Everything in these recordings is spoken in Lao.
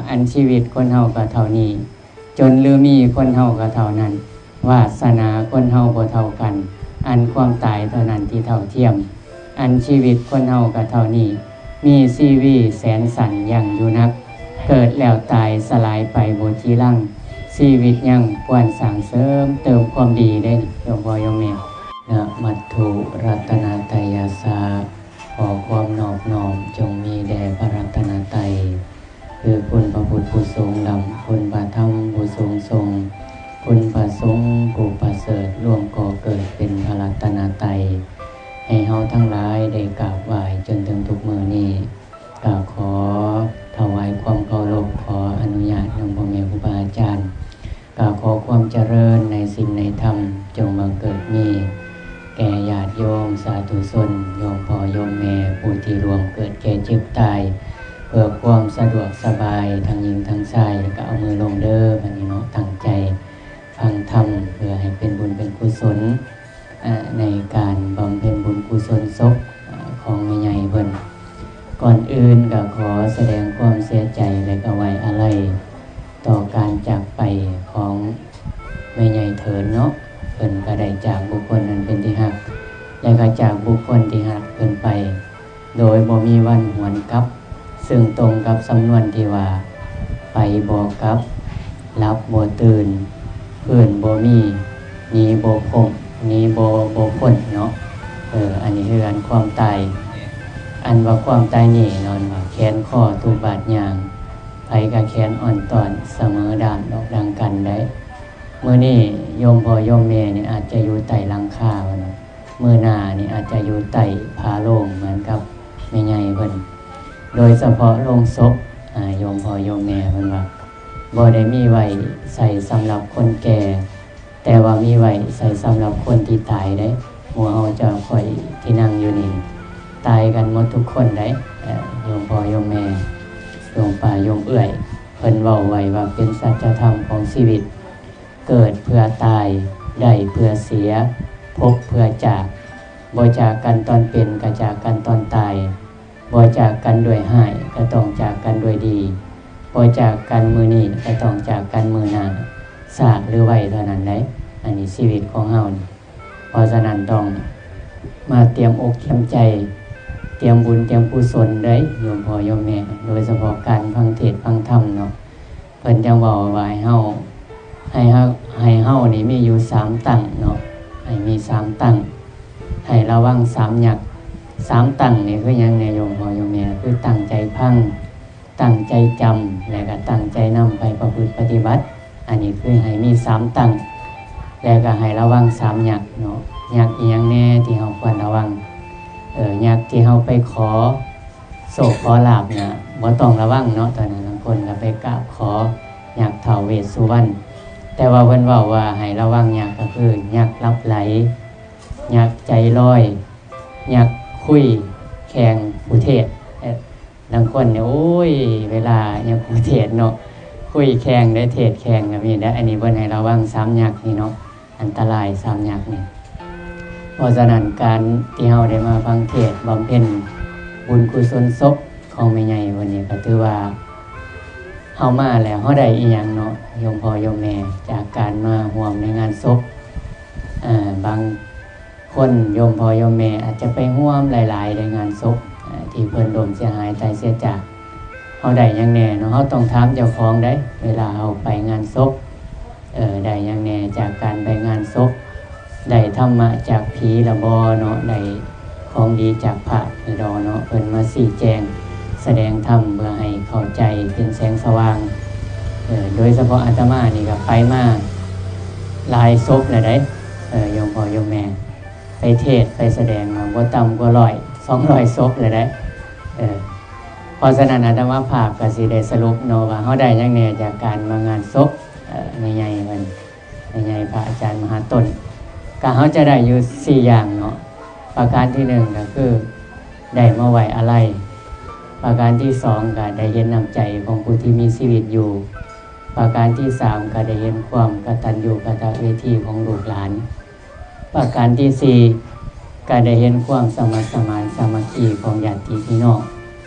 ອັນຊີວິດຄົນເຮົາກໍເທົ່ານີ້, ຈົນຫຼືມີຄົນເຮົາກໍເທົ່ານັ້ນ, ວາສະໜາຄົນເຮົາບໍ່ເທົ່າກັນ, ອັນຄວາມຕາຍເທົ່ານັ້ນທີ່ເທົ່າທຽມ. ອັນຊີວິດຄົນເຮົາກໍເທົ່ານີ້, ມີຊີວິດແສນສັ້ນຍັງຢູ່ນັກ, ເກີດແລ້ວຕາຍສະຫຼາຍໄປບໍ່ຈີລັງ, ຊີວິດຍັງຄວນສ້າງເສີມເຕີມຄວາມດີເດ້ ໂຍມພໍ່ໂຍມແມ່. ນະມັດຖຸລັດຕະນະໄຕຍະສະ, ຂໍຄວາມນອບນ້ອມຈົ່ງມີແດ່ພະລັດຕະນະໄຕ ຄືຄຸນພະພຸດຜູ້ສູງລ້ຳ, ຄຸນພະທຳຜູ້ສູງສົ່ງ, ຄຸນພະສົງຜູ້ປະເສີດ, ລວມກໍ່ເກີດເປັນພະລັດຕະນະໄຕ ໃຫ້ເຮົາທັງຫຼາຍໄດ້ກາບໄຫວ້ຈົນເຖິງທຸກມື້ນີ້. ກະຂໍຖວາຍຄວາມເຄົາລົບ, ຂໍອະນຸຍາດນຳພໍ່ແມ່ຄູບາອາຈານ, ກະຂໍຄວາມຈະເລີນໃນສິນໃນທຳ ຈົ່ງບັງເກີດມີແກ່ຍາດໂຍມສາທຸຊົນ, ໂຍມພໍ່ໂຍມແມ່ ຜູ້ທີ່ລ່ວງເກີດແກ່ເຈັບຕາຍ, ເພື່ອຄວາມສະດວກສະບາຍທັງຍິງທັງຊາຍ. ກະເອົາມືລົງເດີ ບັດນີ້ເນາະ, ຕັ້ງໃຈຟັງທຳ ເພື່ອໃຫ້ເປັນບຸນເປັນກຸສົນ ອາ ໃນການບຳເພັນບຸນກຸສົນສົບ ອາ ຂອງແມ່ໃຫຍ່ເພິ່ນ. ກ່ອນອື່ນກໍຂໍສະແດງຄວາມເສຍໃຈ ແລະ ກໍໄວ້ອາໄລຕໍ່ການຈາກໄປຂອງແມ່ໃຫຍ່ເຖິນເນາະ. ເພິ່ນກໍໄດ້ຈາກບຸກຄົນອັນເປັນທີ່ຮັກ ແລະ ກໍຈາກບຸກຄົນທີ່ຮັກເພິ່ນໄປ ໂດຍບໍ່ມີວັນຫວນກັບ, ເຊິ່ງຕົງກັບສຳນວນທີ່ວ່າ ໄປບໍ່ກັບ, ຫຼັບບໍ່ຕື່ນ, ຟື້ນບໍ່ມີ, ໜີບໍ່ພົ້ນ, ໜີບໍ່ ບໍ່ພົ້ນເນາະ. ເອີ ອັນນີ້ຄືອັນຄວາມຕາຍ, ອັນວ່າຄວາມຕາຍນີ້ເນາະ ວ່າແຂນຄໍທຸກບາດຍ່າງ, ໃຜກໍແຂນອ່ອນຕ້ອນສະເໝີດ້ານດອກດັ່ງກັນໄດ໋. ມື້ນີ້ໂຍມພໍ່ໂຍມແມ່ນີ້ອາດຈະຢູ່ໃຕ້ຫຼັງຄາເນາະ, ມື້ໜ້ານີ້ອາດຈະຢູ່ໃຕ້ຜ້າໂລງເໝືອນກັບແມ່ໃຫຍ່ເພິ່ນ. ໂດຍສະເພາະໂລງສົບ ອາ ໂຍມພໍ່ໂຍມແມ່ເພິ່ນວ່າ ບໍ່ໄດ້ມີໄວ້ໃສ່ສຳລັບຄົນແກ່, ແຕ່ວ່າມີໄວ້ໃສ່ສຳລັບຄົນທີ່ຕາຍເດ້. ໝູ່ເຮົາເຈົ້າຂ້ອຍທີ່ນັ່ງຢູ່ນີ້ ຕາຍກັນໝົດທຸກຄົນໄດ໋ ເອີ ໂຍມພໍ່ໂຍມແມ່ ໂຍມປ້າໂຍມເອື້ອຍ. ເພິ່ນເວົ້າໄວ້ວ່າເປັນສັດຈະທຳຂອງຊີວິດ. ເກີດເພື່ອຕາຍ, ໄດ້ເພື່ອເສຍ, ພົບເພື່ອຈາກ. ບໍ່ຈາກກັນຕອນເປັນ ກໍຈາກກັນຕອນຕາຍ. ບໍ່ຈາກກັນດ້ວຍຮ້າຍ ກໍຕ້ອງຈາກກັນດ້ວຍດີ. ບໍ່ຈາກກັນມື້ນີ້ ກໍຕ້ອງຈາກກັນມື້ໜ້າ. ຊ້າຫຼືໄວເທົ່ານັ້ນໄດ໋ ອັນນີ້ຊີວິດຂອງເຮົານີ້. ເພາະສະນັ້ນຕ້ອງມາຕຽມອົກຕຽມໃຈ, ຕຽມບຸນຕຽມກຸສົນເດີ້ ໂຍມພໍ່ໂຍມແມ່, ໂດຍສະເພາະການຟັງເທດຟັງທຳເນາະ. ເພິ່ນຈັ່ງເວົ້າວ່າໃຫ້ເຮົາ, ໃຫ້ເຮົາ, ໃຫ້ເຮົານີ້ມີຢູ່ສາມຕັ້ງເນາະ, ໃຫ້ມີສາມຕັ້ງ, ໃຫ້ລະວັງສາມຍັກ. ສາມຕັ້ງນີ້ຄືຫຍັງແດ່ ໂຍມພໍ່ໂຍມແມ່? ຄືຕັ້ງໃຈຟັງ, ຕັ້ງໃຈຈຳ ແລະ ກໍຕັ້ງໃຈນຳໄປປະພຶດປະຕິບັດ. ອັນນີ້ຄືໃຫ້ມີສາມຕັ້ງ ແລະ ກໍໃຫ້ລະວັງສາມຍັກເນາະ. ຍັກອີ່ຫຍັງແດ່ທີ່ເຮົາຄວນລະວັງ? ເອີ ຍັກທີ່ເຮົາໄປຂໍໂຊກຂໍລາບນະ ບໍ່ຕ້ອງລະວັງເນາະ. ຕອນນັ້ນລາງຄົນກໍໄປກາບຂໍຍັກທ້າວເວດສຸວັນ, ແຕ່ວ່າເພິ່ນເວົ້າວ່າໃຫ້ລະວັງຍັກ ກໍຄືຍັກຫຼັບໄຫຼ, ຍັກໃຈລອຍ, ຍັກຄຸຍແຂ່ງຜູ້ເທດ. ລາງຄົນນີ້ ໂອ້ຍ ເວລາຍັກຜູ້ເທດເນາະ ຄຸຍແຂ່ງໄດ້ ເທດແຂ່ງກໍມີໄດ໋. ອັນນີ້ເພິ່ນໃຫ້ລະວັງສາມຍັກນີ້ເນາະ, ອັນຕະລາຍສາມຍັກນີ້. ເພາະສະນັ້ນ ການທີ່ເຮົາໄດ້ມາຟັງເທດ ບຳເພັນບຸນກຸສົນສົບຂອງແມ່ໃຫຍ່ເພິ່ນນີ້ ກໍຖືວ່າເຮົາມາແລ້ວ ເຮົາໄດ້ອີ່ຫຍັງເນາະ ໂຍມພໍ່ໂຍມແມ່ ຈາກການມາຮ່ວມໃນງານສົບ. ເອີ ບາງ ຄົນໂຍມພໍ່ໂຍມແມ່ອາດຈະໄປຮ່ວມຫຼາຍໆໃນງານສົບ ເອີ ທີ່ເພິ່ນລົ້ມເສຍຫາຍຕາຍເສຍຈາກ. ເຮົາໄດ້ຫຍັງແດ່ເນາະ? ເຮົາຕ້ອງຖາມເຈົ້າຂອງໄດ໋ ເວລາເຮົາໄປງານສົບ ເອີ ໄດ້ຫຍັງແດ່ຈາກການໄປງານສົບ? ໄດ້ທຳມະຈາກຜີລະບໍ່ເນາະ? ໄດ້ຂອງດີຈາກພະນີ້ດອກເນາະ? ເພິ່ນມາຊີ້ແຈງສະແດງທຳເພື່ອໃຫ້ເຂົ້າໃຈເປັນແສງສະຫວ່າງ. ເອີ ໂດຍສະເພາະອາດຕະມານີ້ກໍໄປມາຫຼາຍສົບແລ້ວເດ້ ເອີ ໂຍມພໍ່ໂຍມແມ່. ໄປເທດໄປສະແດງມາບໍ່ຕ່ຳກວ່າຮ້ອຍ ສອງຮ້ອຍສົບແລ້ວເດ້. ເອີ ເພາະສະນັ້ນອາດຕະມາພາບກໍຊິໄດ້ສະຫຼຸບເນາະວ່າເຮົາໄດ້ຫຍັງແດ່ຈາກການມາງານສົບ ເອີ ແມ່ໃຫຍ່ເພິ່ນ ແມ່ໃຫຍ່ພະອາຈານມະຫາຕົ້ນ. ກໍເຮົາຈະໄດ້ຢູ່ສີ່ຢ່າງເນາະ. ປະການທີໜຶ່ງກໍຄືໄດ້ມາໄວ້ອາໄລ. ປະການທີສອງກໍໄດ້ເຫັນນ້ຳໃຈຂອງຜູ້ທີ່ມີຊີວິດຢູ່. ປະການທີສາມກໍໄດ້ເຫັນຄວາມກະຕັນຍູກະຕະເວທີຂອງລູກຫຼານ. ປະການທີສີ່ ກໍໄດ້ເຫັນຄວາມສະໝັກສະໝານສາມັກຄີຂອງຍາດຕິພີ່ນ້ອງ.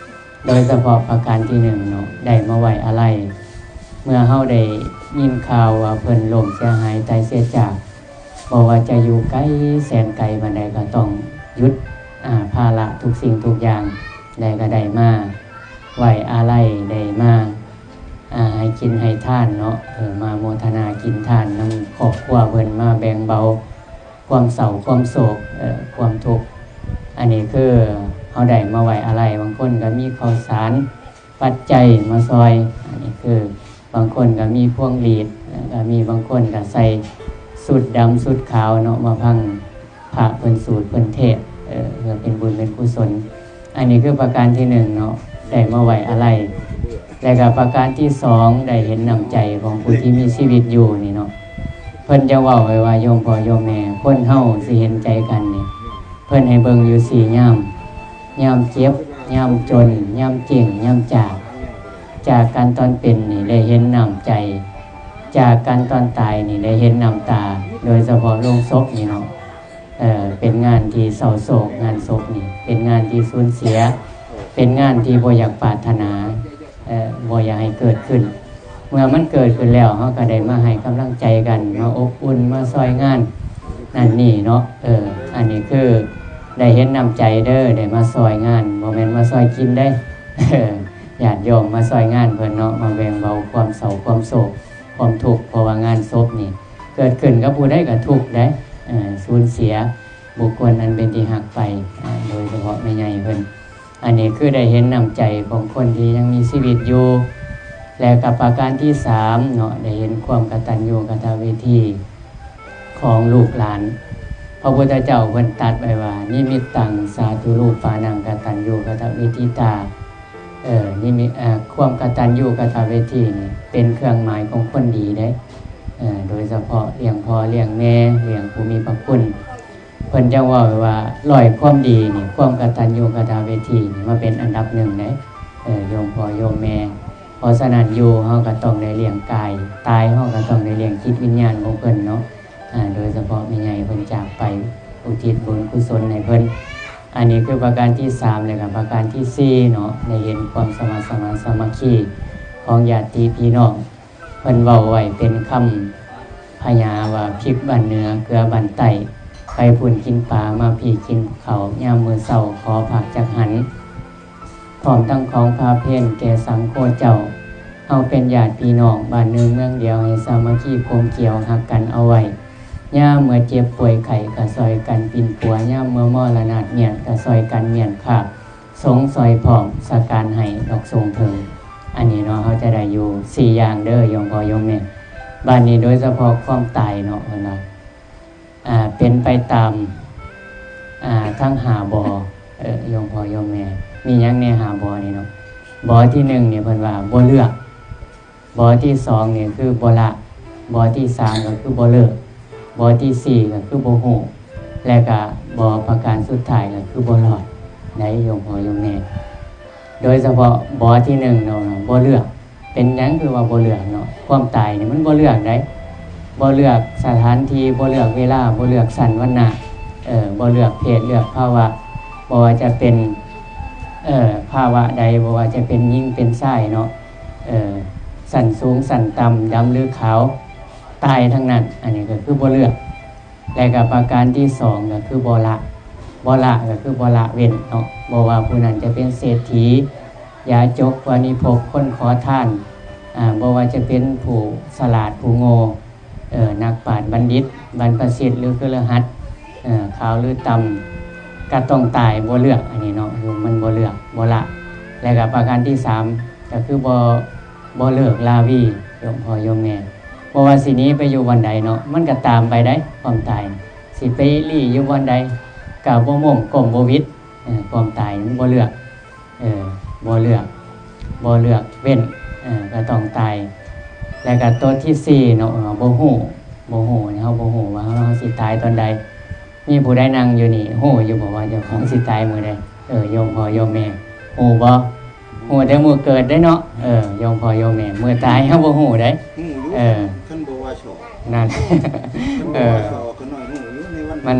ໂດຍສະເພາະປະການທີໜຶ່ງເນາະ ໄດ້ມາໄວ້ອາໄລ ເມື່ອເຮົາໄດ້ຍິນຂ່າວວ່າເພິ່ນລົ້ມເສຍຫາຍຕາຍເສຍຈາກ ບໍ່ວ່າຈະຢູ່ໄກແສນໄກປານໃດ ກໍຕ້ອງຢຸດ ອາ ພາລະທຸກສິ່ງທຸກຢ່າງ ແລະກໍໄດ້ມາໄວ້ອາໄລ ໄດ້ມາ ອາ ໃຫ້ກິນໃຫ້ທານເນາະ ເອີ ມາໂມທະນາກິນທານນຳຄອບຄົວເພິ່ນ ມາແບ່ງເບົາຄວາມເສົ້າຄວາມໂສກ ເອີ ຄວາມທຸກ. ອັນນີ້ຄືເຮົາໄດ້ມາໄວ້ອາໄລ ບາງຄົນກໍມີເຂົ້າສານ ປັດໄຈມາຊ່ອຍ ອັນນີ້ຄືບາງຄົນກໍມີພວງຫຼີດ ແລ້ວກໍມີບາງຄົນກໍໃສ່ຊຸດດຳຊຸດຂາວເນາະ ມາພັງພະເພິ່ນສູດເພິ່ນເທດ ເອີ ເພື່ອເປັນບຸນເປັນກຸສົນ. ອັນນີ້ຄືປະການທີໜຶ່ງເນາະ ໄດ້ມາໄວ້ອາໄລ ແລ້ວກໍປະການທີສອງ ໄດ້ເຫັນນ້ຳໃຈຂອງຜູ້ທີ່ມີຊີວິດຢູ່ນີ້ເນາະ ເພິ່ນຈະເວົ້າໄວ້ວ່າ ໂຍມພໍ່ໂຍມແມ່ ຄົນເຮົາຊິເຫັນໃຈກັນນີ້ ເພິ່ນໃຫ້ເບິ່ງຢູ່ສີ່ຍາມ ຍາມເຈັບ ຍາມຈົນ ຍາມເຈັງ ຍາມຈາກ ຈາກກັນຕອນເປັນນີ້ໄດ້ເຫັນນ້ຳໃຈ ຈາກກັນຕອນຕາຍນີ້ໄດ້ເຫັນນ້ຳຕາ ໂດຍສະເພາະໂລງສົບນີ້ເນາະ ເອີ ເປັນງານທີ່ເສົ້າໂສກ ງານສົບນີ້ເປັນງານທີ່ສູນເສຍ ເປັນງານທີ່ບໍ່ຢາກປາດຖະໜາ ເອີ ບໍ່ຢາກໃຫ້ເກີດຂຶ້ນ. ເມື່ອມັນເກີດຂຶ້ນແລ້ວ ເຮົາກໍໄດ້ມາໃຫ້ກຳລັງໃຈກັນ ມາອົບອຸ່ນ ມາຊ່ອຍງານນັ້ນນີ້ເນາະ ເອີ ອັນນີ້ຄືໄດ້ເຫັນນ້ຳໃຈເດີ ໄດ້ມາຊ່ອຍງານ ບໍ່ແມ່ນມາຊ່ອຍກິນເດ້ ເອີ ຍາດໂຍມມາຊ່ອຍງານເພິ່ນເນາະ ມາແບ່ງເບົາຄວາມເສົ້າຄວາມໂສກ ຄວາມທຸກ ເພາະວ່າງານສົບນີ້ເກີດຂຶ້ນກັບຜູ້ໃດກໍທຸກໄດ໋ ເອີ ສູນເສຍບຸກຄົນອັນເປັນທີ່ຮັກໄປ ອາ ໂດຍສະເພາະແມ່ໃຫຍ່ເພິ່ນ. ອັນນີ້ຄືໄດ້ເຫັນນ້ຳໃຈຂອງຄົນທີ່ຍັງມີຊີວິດຢູ່ ແລະກໍປະການທີສາມເນາະ ໄດ້ເຫັນຄວາມກະຕັນຍູກະຕະເວທີຂອງລູກຫຼານ. ພະພຸດທະເຈົ້າເພິ່ນຕັດໄວ້ວ່າ ນິມິດຕັງ ສາທຸຣູປານັງ ກະຕັນຍູກະຕະເວທິຕາ ເອີ ນີ້ມີ ເອີ ຄວາມກະຕັນຍູກະຕະເວທີນີ້ເປັນເຄື່ອງໝາຍຂອງຄົນດີເດ້ ເອີ ໂດຍສະເພາະລ້ຽງພໍ່ລ້ຽງແມ່ ລ້ຽງຜູ້ມີພະຄຸນ ເພິ່ນຈັ່ງເວົ້າວ່າ ຮ້ອຍຄວາມດີນີ້ ຄວາມກະຕັນຍູກະຕະເວທີນີ້ມາເປັນອັນດັບໜຶ່ງເດ້ ເອີ ໂຍມພໍ່ໂຍມແມ່. ເພາະສະນັ້ນ ຢູ່ເຮົາກໍຕ້ອງໄດ້ລ້ຽງກາຍ ຕາຍເຮົາກໍຕ້ອງໄດ້ລ້ຽງຈິດວິນຍານຂອງເພິ່ນເນາະ ອາ ໂດຍສະເພາະແມ່ໃຫຍ່ເພິ່ນຈາກໄປ ອຸທິດບຸນກຸສົນໃຫ້ເພິ່ນ. ອັນນີ້ຄືປະການທີສາມ ແລະກໍປະການທີສີ່ເນາະ ໄດ້ເຫັນຄວາມສະໝັກສະໝານສາມັກຄີຂອງຍາດຕິພີ່ນ້ອງ. ເພິ່ນເວົ້າໄວ້ເປັນຄຳພະຍາວ່າ ພິກບ້ານເໜືອເກືອບ້ານໃຕ້ ໄປພຸ້ນກິນປາ ມາພີ້ກິນເຂົ້າ ຍາມມື້ເຊົ້າຂໍຜັກຈັກຫັນ ພ້ອມທັງຂອງພາເພນແກ່ສັງໂຄເຈົ້າ. ເຮົາເປັນຍາດພີ່ນ້ອງ ບ້ານໜຶ່ງເມືອງດຽວ ໃຫ້ສາມັກຄີກົມກຽວຮັກກັນເອົາໄວ້. ຍາມເມື່ອເຈັບປ່ວຍໄຂ້ກະຊ່ອຍກັນປິ່ນປົວ ຍາມເມື່ອມໍລະນາດມ້ຽນກະຊ່ອຍກັນມ້ຽນຄາບ ສົງຊ່ອຍພ້ອມສະການໃຫ້ດອກສົງເຖິງ. ອັນນີ້ເນາະ ເຮົາຈະໄດ້ຢູ່ສີ່ຢ່າງເດີ ໂຍມພໍ່ໂຍມແມ່. ບາດນີ້ໂດຍສະເພາະຄວາມຕາຍເນາະ ເພິ່ນວ່າ ອ່າ ເປັນໄປຕາມ ອ່າ ທັງຫ້າ ບ ເອີ ໂຍມພໍ່ໂຍມແມ່. ມີຫຍັງແດ່ຫ້າ ບ ນີ້ເນາະ? ບ ທີໜຶ່ງນີ້ເພິ່ນວ່າບໍ່ເລືອກ. ບ ທີສອງນີ້ຄືບໍ່ລະ, ບ ທີສາມກໍຄືບໍ່ເລີກ, ບ ທີສີ່ກໍຄືບໍ່ຮູ້ ແລະກະ ບ ປະການສຸດທ້າຍກໍຄືບໍ່ລອດໃດ໋ ໂຍມພໍ່ໂຍມແມ່. ໂດຍສະເພາະ ບ ທີໜຶ່ງເນາະ ບໍ່ເລືອກ. ເປັນຫຍັງຄືວ່າບໍ່ເລືອກເນາະ? ຄວາມຕາຍນີ້ມັນບໍ່ເລືອກໃດ໋, ບໍ່ເລືອກສະຖານທີ່, ບໍ່ເລືອກເວລາ, ບໍ່ເລືອກຊັ້ນວັນນະ, ເອີ ບໍ່ເລືອກເພດ, ເລືອກພາວະ, ບໍ່ວ່າຈະເປັນ ເອີ ພາວະໃດ, ບໍ່ວ່າຈະເປັນຍິງເປັນຊາຍເນາະ, ເອີ ຊັ້ນສູງຊັ້ນຕ່ຳ, ດຳຫຼືຂາວ, ຕາຍທັງນັ້ນ. ອັນນີ້ກໍຄືບໍ່ເລືອກ. ແລະກໍປະການທີສອງກໍຄືບໍ່ລະ, ບໍ່ລະກໍຄືບໍ່ລະເວັ້ນເນາະ, ບໍ່ວ່າຜູ້ນັ້ນຈະເປັນເສດຖີ, ຢາຈົກ, ບະລິໂພກ, ຄົນຂໍທານ, ອາ ບໍ່ວ່າຈະເປັນຜູ້ສະຫຼາດ, ຜູ້ໂງ່, ເອີ ນັກປາດ, ບັນດິດ, ບັນພະສິດ ຫຼື ຄືລະຫັດ, ເອີ ຂາວ ຫຼື ຕ່ຳ, ກໍຕ້ອງຕາຍ, ບໍ່ເລືອກ. ອັນນີ້ເນາະ ມັນບໍ່ເລືອກ, ບໍ່ລະ. ແລະກໍປະການທີສາມ ກໍຄືບໍ່ ບໍ່ເລີກລາວີ ໂຍມພໍ່ໂຍມແມ່. ບໍ່ວ່າຊິໜີໄປຢູ່ບ່ອນໃດເນາະ ມັນກໍຕາມໄປໄດ໋ ຄວາມຕາຍ. ຊິໄປລີ້ຢູ່ບ່ອນໃດກໍບໍ່ມົ້ງກົ້ມບໍ່ຫວິດ. ເອີ ຄວາມຕາຍມັນບໍ່ເລືອກ, ເອີ ບໍ່ເລືອກ, ບໍ່ເລືອກເວັ້ນ, ເອີ ກໍຕ້ອງຕາຍ. ແລ້ວກໍຕົວທີສີ່ເນາະ ເອີ ບໍ່ຮູ້, ບໍ່ຮູ້, ເຮົາບໍ່ຮູ້ວ່າເຮົາ ເຮົາຊິຕາຍຕອນໃດ. ມີຜູ້ໃດນັ່ງຢູ່ນີ້ ຮູ້ຢູ່ບໍ່ວ່າເຈົ້າຂອງຊິຕາຍມື້ໃດ? ເອີ ໂຍມພໍ່ໂຍມແມ່ ຮູ້ບໍ່? ຮູ້ແຕ່ມື້ເກີດເດ້ເນາະ. ເອີ ໂຍມພໍ່ໂຍມແມ່ ມື້ຕາຍເຮົາບໍ່ຮູ້ເດ້. ຮູ້ຢູ່ ເອີ ຄັນບໍ່ວ່າຊອກ ນັ້ນ ຄັນບໍ່ວ່າຊອກກໍນ້ອຍຮູ້ຢູ່ ໃນວັນ ມັນ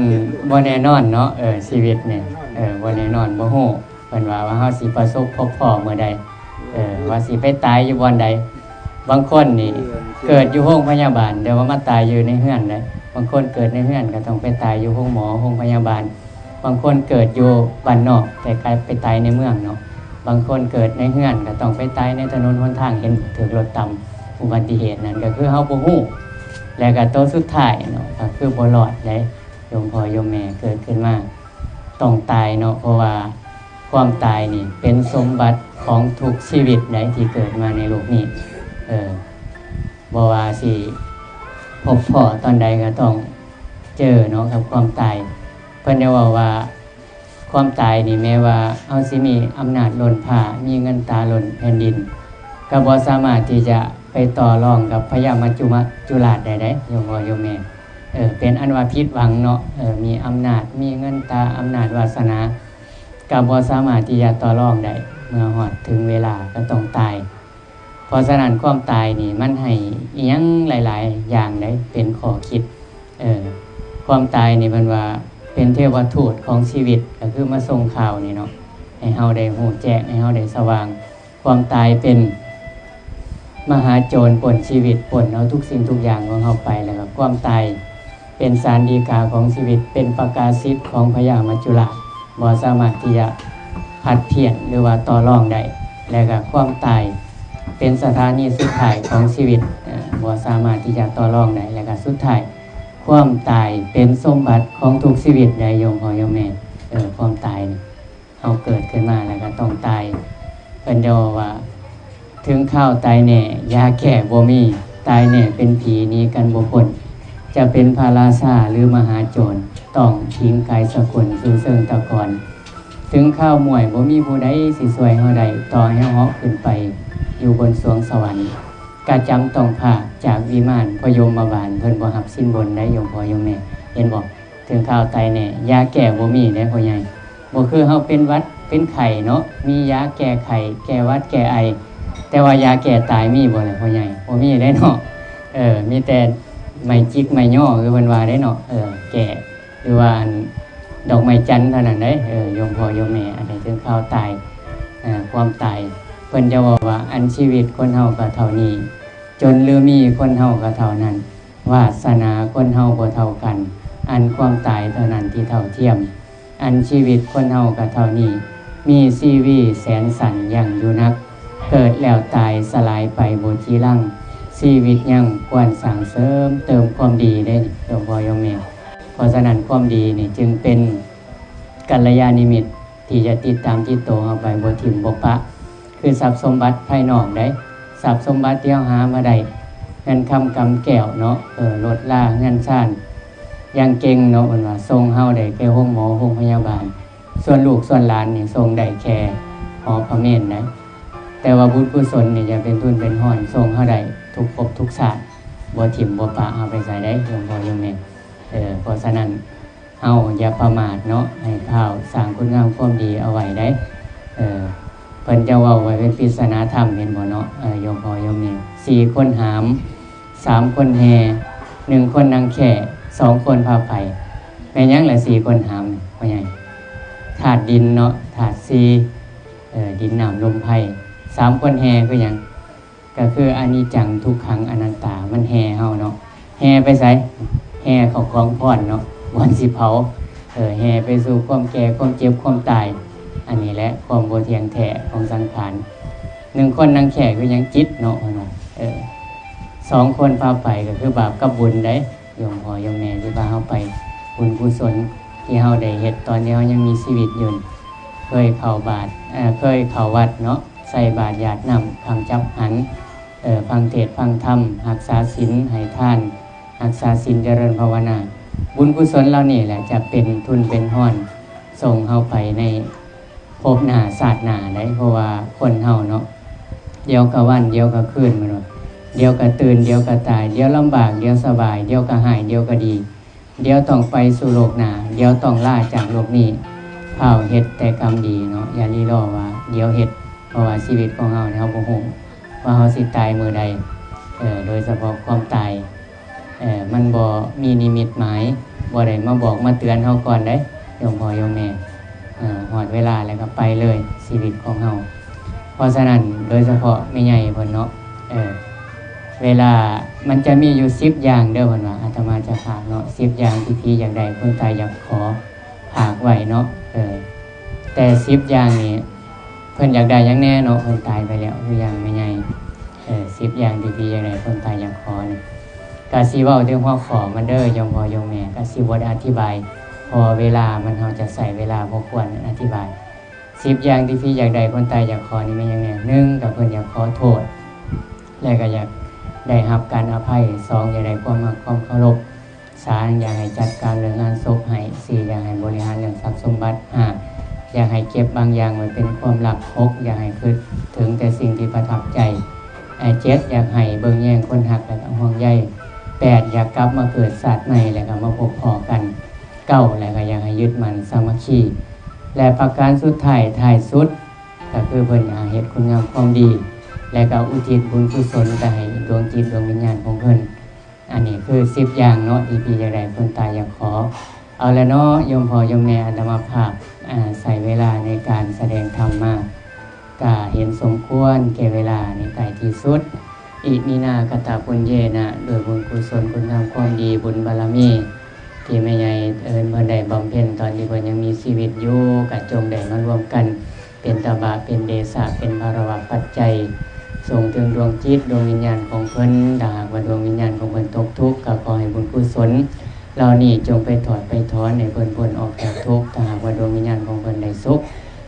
ບໍ່ແນ່ນອນເນາະ. ເອີ ຊີວິດນີ້ ເອີ ບໍ່ແນ່ນອນ ບໍ່ຮູ້. ເພິ່ນວ່າ ວ່າເຮົາຊິປະສົບພົບພໍ້ມື້ໃດ ເອີ ວ່າຊິໄປຕາຍຢູ່ບ່ອນໃດ. ບາງຄົນນີ້ເກີດຢູ່ໂຮງພະຍາບານ ແຕ່ວ່າມາຕາຍຢູ່ໃນເຮືອນເດ້. ບາງຄົນເກີດໃນເຮືອນກໍຕ້ອງໄປຕາຍຢູ່ໂຮງໝໍ ໂຮງພະຍາບານ. ບາງຄົນເກີດຢູ່ບ້ານນອກ ແຕ່ກະໄປຕາຍໃນເມືອງເນາະ. ບາງຄົນເກີດໃນເຮືອນກໍຕ້ອງໄປຕາຍໃນຖະໜົນຫົນທາງ ເຫັນຖືກລົດຕຳ ອຸບັດຕິເຫດນັ້ນ ກໍຄືເຮົາບໍ່ຮູ້. ແລະກໍໂຕສຸດທ້າຍເນາະ ກໍຄືບໍ່ລອດເດ້. ໂຍມພໍ່ໂຍມແມ່ ເກີດຂຶ້ນມາຕ້ອງຕາຍເນາະ ເພາະວ່າຄວາມຕາຍນີ້ເປັນສົມບັດຂອງທຸກຊີວິດໃດທີ່ເກີດມາໃນໂລກນີ້. ເອີ ບໍ່ວ່າຊິພົບພໍ້ຕອນໃດກໍຕ້ອງເຈີເນາະກັບຄວາມຕາຍ. ເພິ່ນໄດ້ເວົ້າວ່າ ຄວາມຕາຍນີ້ແມ້ວ່າເຮົາຊິມີອຳນາດລົ້ນຟ້າ ມີເງິນຕາລົ້ນແຜ່ນດິນ ກໍບໍ່ສາມາດທີ່ຈະໄປຕໍ່ລອງກັບພະຍາມັດຈຸມະ ຈຸລາດໄດ້ເດ້ ໂຍມພໍ່ໂຍມແມ່. ເອີ ເປັນອັນວ່າຜິດຫວັງເນາະ. ເອີ ມີອຳນາດ ມີເງິນຕາ ອຳນາດວາສະໜາ ກໍບໍ່ສາມາດທີ່ຈະຕໍ່ລອງໄດ້. ເມື່ອຮອດເຖິງເວລາກໍຕ້ອງຕາຍ. ເພາະສະນັ້ນຄວາມຕາຍນີ້ມັນໃຫ້ອີ່ຫຍັງຫຼາຍໆຢ່າງໃດ ເປັນຂໍ້ຄິດ. ເອີ ຄວາມຕາຍນີ້ເພິ່ນວ່າເປັນເທວະທູດຂອງຊີວິດ ກໍຄືມາສົ່ງຂ່າວນີ້ເນາະ ໃຫ້ເຮົາໄດ້ຮູ້ແຈ້ງ ໃຫ້ເຮົາໄດ້ສະຫວ່າງ. ຄວາມຕາຍເປັນມະຫາໂຈນປົ້ນຊີວິດ ປົ້ນເອົາທຸກສິ່ງທຸກຢ່າງຂອງເຮົາໄປ. ແລ້ວກໍຄວາມຕາຍເປັນສານດີກາຂອງຊີວິດ ເປັນປະກາສິດຂອງພະຍາມັດຈຸລາດ ບໍ່ສາມາດທີ່ຈະຜັດຜຽນ ຫຼືວ່າຕໍ່ລອງໄດ້. ແລະກະຄວາມຕາຍເປັນສະຖານີສຸດທ້າຍຂອງຊີວິດ ເອີ ບໍ່ສາມາດທີ່ຈະຕໍ່ລອງໄດ້. ແລະກະສຸດທ້າຍ ຄວາມຕາຍເປັນສົມບັດຂອງທຸກຊີວິດໃດ ໂຍມພໍ່ໂຍມແມ່. ເອີ ຄວາມຕາຍນີ້ ເຮົາເກີດຂຶ້ນມາແລ້ວກໍຕ້ອງຕາຍ. ເພິ່ນເວົ້າວ່າ ເຖິງຄາວຕາຍແນ່ ຢາແກ້ບໍ່ມີ, ຕາຍແນ່ເປັນຜີ ໜີກັນບໍ່ພົ້ນ, ຈະເປັນພະລາຊາ ຫຼື ມະຫາໂຈນ ຕ້ອງຖິງກາຍສະກຸນ ສູ່ເຊີງຕະກອນ. ເຖິງຄາວມວຍ ບໍ່ມີຜູ້ໃດຊິຊ່ວຍເຮົາໄດ້, ຕໍ່ໃຫ້ເຮົາເຫາະຂຶ້ນໄປຢູ່ບົນສວງສະຫວັນ ກະຈຳຕ້ອງພາກຈາກວິມານ ເພາະຍົມມະບານເພິ່ນບໍ່ຮັບສິນບົນໄດ໋ ໂຍມພໍ່ໂຍມແມ່ ເຫັນບໍ່? ເຖິງຄາວຕາຍແນ່ ຢາແກ້ບໍ່ມີເດ້ພໍ່ໃຫຍ່. ບໍ່ຄືເຮົາເປັນຫວັດເປັນໄຂ້ເນາະ ມີຢາແກ້ໄຂ້ ແກ້ຫວັດແກ້ໄອ, ແຕ່ວ່າຢາແກ້ຕາຍມີບໍ່ລະພໍ່ໃຫຍ່? ບໍ່ມີເດ້ເນາະ. ເອີ ມີແຕ່ໄມ້ຈິກໄມ້ຍໍ ຄືເພິ່ນວ່າເດ້ເນາະ ເອີ ແກ້ ຫຼືວ່າອັນດອກໄມ້ຈັນເທົ່ານັ້ນເດ້ ເອີ ໂຍມພໍ່ໂຍມແມ່. ອັນນີ້ເຖິງຄາວຕາຍ ເອີ ຄວາມຕາຍ ເພິ່ນຈະເວົ້າວ່າ ອັນຊີວິດຄົນເຮົາກໍເທົ່ານີ້ ຈົນຫຼືມີຄົນເຮົາກໍເທົ່ານັ້ນ ວາສະໜາຄົນເຮົາບໍ່ເທົ່າກັນ ອັນຄວາມຕາຍເທົ່ານັ້ນທີ່ເທົ່າທຽມ. ອັນຊີວິດຄົນເຮົາກໍເທົ່ານີ້ ມີຊີວີແສນສັ້ນຍັງຢູ່ນັກ ເກີດແລ້ວຕາຍສະຫຼາຍໄປບໍ່ຈີລັງ ຊີວິດຍັງຄວນສ້າງເສີມເຕີມຄວາມດີເດ້ ໂຍມພໍ່ໂຍມແມ່. ເພາະສະນັ້ນຄວາມດີນີ້ຈຶ່ງເປັນກັນລະຍານິມິດ ທີ່ຈະຕິດຕາມຕິດໂຕເຮົາໄປບໍ່ຖິ້ມບໍ່ປະ ຄືຊັບສົມບັດພາຍນອກໃດ໋ ຊັບສົມບັດທີ່ເຮົາຫາມາໄດ້ ເງິນຄຳກຳແກ້ວເນາະ ເອີ ລົດລາເຮືອນຊານ ຢ່າງເກັ່ງເນາະ ເພິ່ນວ່າສົ່ງເຮົາໄດ້ແຕ່ໂຮງໝໍໂຮງພະຍາບານ ສ່ວນລູກສ່ວນຫຼານນີ້ສົ່ງໄດ້ແຄ່ຫໍພະເມນໃດ໋ ແຕ່ວ່າບຸນກຸສົນນີ້ຈະເປັນທຶນເປັນຮອນສົ່ງເຮົາໄດ້ທຸກພົບທຸກຊາດ ບໍ່ຖິ້ມບໍ່ປະເຮົາໄປໃສໃດ໋ ໂຍມພໍ່ໂຍມແມ່. ເອີ ເພາະສະນັ້ນ ເຮົາຢ່າປະໝາດເນາະ ໃຫ້ພ້າວສ້າງຄຸນງາມຄວາມດີເອົາໄວ້ໄດ໋. ເອີ ເພິ່ນຈະເວົ້າໄວ້ເປັນປິດສະໜາທຳ ເຫັນບໍ່ເນາະ ເອີ ໂຍມພໍ່ໂຍມແມ່. ສີ່ຄົນຫາມ ສາມຄົນແຫ່ ໜຶ່ງຄົນນັ່ງແຄ່ ສອງຄົນພາໄປ. ແມ່ນຫຍັງລະສີ່ຄົນຫາມນີ້ ພໍ່ໃຫຍ່? ທາດດິນເນາະ ທາດສີ່ ເອີ ດິນນ້ຳລົມໄຟ. ສາມຄົນແຫ່ຄືຫຍັງ? ກໍຄືອະນິດຈັງ ທຸກຂັງ ອະນັດຕາ ມັນແຫ່ເຮົາເນາະ. ແຫ່ໄປໃສ? ແຫ່ເຂົ້າກອງຟອນເນາະ ບ່ອນຊິເຜົາ ເອີ ແຫ່ໄປສູ່ຄວາມແກ່ ຄວາມເຈັບ ຄວາມຕາຍ. ອັນນີ້ແຫຼະຄວາມບໍ່ທ່ຽງແທ້ຂອງສັງຂານ. ໜຶ່ງຄົນນັ່ງແຄ່ຄືຫຍັງ? ຈິດເນາະ ເພິ່ນວ່າ ເອີ ສອງຄົນພາໄປ ກໍຄືບາບກັບບຸນໃດ໋ ໂຍມພໍ່ໂຍມແມ່ ທີ່ພາເຮົາໄປ ບຸນກຸສົນທີ່ເຮົາໄດ້ເຮັດຕອນທີ່ເຮົາຍັງມີຊີວິດຢູ່ ເຄີຍເຂົ້າບາດ ເອີ ເຄີຍເຂົ້າວັດເນາະ ໃສ່ບາດຢາດນ້ຳ ຄຳຈັບຫັນ ເອີ ຟັງເທດຟັງທຳ ຮັກສາສິນໃຫ້ທານ ຮັກສາສິນຈະເລີນພາວະນາ. ບຸນກຸສົນເຫຼົ່ານີ້ແຫຼະຈະເປັນທຶນເປັນຮອນສົ່ງເຮົາໄປໃນພົບໜ້າຊາດໜ້າໃດ໋ ເພາະວ່າຄົນເຮົາເນາະ ດຽວກະວັນ ດຽວກະຄືນ ແມ່ນບໍ່? ດຽວກະຕື່ນ ດຽວກະຕາຍ ດຽວລຳບາກ ດຽວສະບາຍ ດຽວກະຮ້າຍ ດຽວກະດີ ດຽວຕ້ອງໄປສູ່ໂລກໜ້າ ດຽວຕ້ອງລາຈາກໂລກນີ້. ພ້າວເຮັດແຕ່ກຳດີເນາະ ຢ່າລີລໍວ່າດຽວເຮັດ ເພາະວ່າຊີວິດຂອງເຮົານີ້ ເຮົາບໍ່ຮູ້ວ່າເຮົາຊິຕາຍມື້ໃດ. ເອີ ໂດຍສະເພາະຄວາມຕາຍ ເອີ ມັນບໍ່ມີນິມິດໝາຍ ບໍ່ໄດ້ມາບອກມາເຕືອນເຮົາກ່ອນໃດ໋ ໂຍມພໍ່ໂຍມແມ່. ເອີ ຮອດເວລາແລ້ວກໍໄປເລີຍ ຊີວິດຂອງເຮົາ. ເພາະສະນັ້ນ ໂດຍສະເພາະແມ່ໃຫຍ່ເພິ່ນເນາະ ເອີ ເວລາມັນຈະມີຢູ່ສິບຢ່າງເດີ ເພິ່ນວ່າ ອາດຕະມາຈະຝາກເນາະ ສິບຢ່າງທີ່ຜີຢາກໄດ້ ຄົນຕາຍຢາກຂໍ ຝາກໄວ້ເນາະ ເອີ ແຕ່ສິບຢ່າງນີ້ ເພິ່ນຢາກໄດ້ຫຍັງແດ່ເນາະ ເພິ່ນຕາຍໄປແລ້ວ ຄືຢ່າງແມ່ໃຫຍ່ ເອີ ສິບຢ່າງທີ່ຜີຢາກໄດ້ ຄົນຕາຍຢາກຂໍນີ້ ກະຊິເວົ້າເຖິງຫົວຂໍ້ມັນເດີ ໂຍມພໍ່ໂຍມແມ່ ກະຊິບໍ່ໄດ້ອະທິບາຍ ເພາະວ່າເວລາມັນ ເຮົາຈະໃຊ້ເວລາບໍ່ຄວນອະທິບາຍ. ສິບຢ່າງທີ່ຜີຢາກໄດ້ ຄົນຕາຍຢາກຂໍນີ້ແມ່ນຫຍັງແດ່? ໜຶ່ງ ກໍເພິ່ນຢາກຂໍໂທດ ແລະ ກໍຢາກໄດ້ຮັບການອະໄພ. ສອງ ຢາກໄດ້ຄວາມຮັກຄວາມເຄົາລົບ. ສາມ ຢາກໃຫ້ຈັດການເລື່ອງງານສົບໃຫ້. ສີ່ ຢາກໃຫ້ບໍລິຫານເລື່ອງຊັບສົມບັດ. ຫ້າ ຢາກໃຫ້ເກັບບາງຢ່າງໄວ້ເປັນຄວາມລັບ. ຫົກ ຢາກໃຫ້ຄິດເຖິງແຕ່ສິ່ງທີ່ປະທັບໃຈ. ເຈັດ ຢາກໃຫ້ເບິ່ງແຍງຄົນຮັກ ແລະ ກໍຫ່ວງໃຍ. ແປດ ຢາກກັບມາເກີດຊາດໃໝ່ ແລະ ກໍມາພົບພໍ້ກັນ. ເກົ້າ ແລະ ກໍຢາກໃຫ້ຍຶດໝັ້ນສາມັກຄີ. ແລະ ປະການສຸດທ້າຍ ທ້າຍສຸດ ກໍຄືເພິ່ນຢາກເຮັດຄຸນງາມຄວາມດີ ແລະ ກໍອຸທິດບຸນກຸສົນໄປໃຫ້ດວງຈິດດວງວິນຍານຂອງເພິ່ນ. ອັນນີ້ຄືສິບຢ່າງເນາະ ທີ່ພີ່ຢາກໄດ້ ຄົນຕາຢາກຂໍ. ເອົາລະເນາະ ໂຍມພໍ່ໂຍມແມ່ ອາດຕະມາພາບ ອາ ໃຊ້ເວລາໃນການສະແດງທຳມາ ກະເຫັນສົມຄວນແກ່ເວລາໃນທ້າຍທີ່ສຸດ. ອິມິນາ ຄະຕະປຸນເຍນະ ດ້ວຍບຸນກຸສົນ ຄຸນງາມຄວາມດີ ບຸນບາລະມີ ທີ່ແມ່ໃຫຍ່ເອີນເພິ່ນໄດ້ບຳເພັນຕອນທີ່ເພິ່ນຍັງມີຊີວິດຢູ່ ກະຈົ່ງໄດ້ມາລວມກັນ ເປັນຕະບະ ເປັນເດຊະ ເປັນພາລະວະປັດໄຈ ສົ່ງເຖິງດວງຈິດດວງວິນຍານຂອງເພິ່ນ. ຖ້າຫາກວ່າດວງວິນຍານຂອງເພິ່ນຕົກທຸກ ກໍຂໍໃຫ້ບຸນກຸສົນເຫຼົ່ານີ້ຈົ່ງໄປຖອດໄປຖອນໃຫ້ເພິ່ນພົ້ນອອກຈາກທຸກ. ຖ້າຫາກວ່າດວງວິນຍານຂອງເພິ່ນໄດ້ສຸກ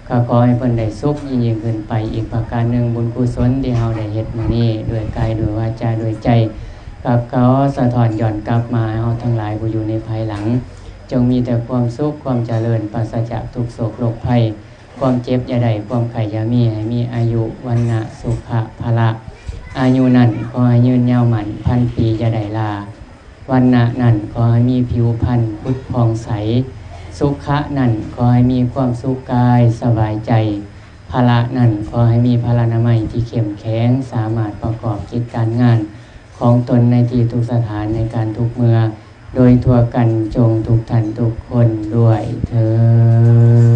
ກໍຂໍໃຫ້ເພິ່ນໄດ້ສຸກຍິ່ງໆຂຶ້ນໄປ. ອີກປະການໜຶ່ງ ບຸນກຸສົນທີ່ເຮົາໄດ້ເຮັດມື້ນີ້ ດ້ວຍກາຍ ດ້ວຍວາຈາ ດ້ວຍໃຈ ກໍຂໍສະທ້ອນຍ້ອນກັບມາໃຫ້ເຮົາທັງຫຼາຍຜູ້ຢູ່ໃນພາຍຫຼັງ ຈົ່ງມີແຕ່ຄວາມສຸກ ຄວາມຈະເລີນ ປາສະຈາກທຸກໂສກໂລກໄພ. ຄວາມເຈັບຢ່າໄດ້ ຄວາມໄຂ້ຢ່າມີ ໃຫ້ມີອາຍຸ ວັນນະ ສຸຂະ ພະລະ. ອາຍຸນັ້ນຂໍໃຫ້ຍືນຍາວໝັ້ນພັນປີ ຢ່າໄດ້ລາ. ວັນນະນັ້ນຂໍໃຫ້ມີຜິວພັນຜຸດຜ່ອງໃສ. ສຸຂະນັ້ນຂໍໃຫ້ມີຄວາມສຸກກາຍສະບາຍໃຈ. ພະລະນັ້ນຂໍໃຫ້ມີພະລານາໄມທີ່ເຂັ້ມແຂງ ສາມາດປະກອບກິດການງານຂອງຕົນໃນທີ່ທຸກສະຖານ ໃນການທຸກເມື່ອ ໂດຍທົ່ວກັນ ຈົ່ງທຸກທ່ານທຸກຄົນດ້ວຍເທີ້ນ.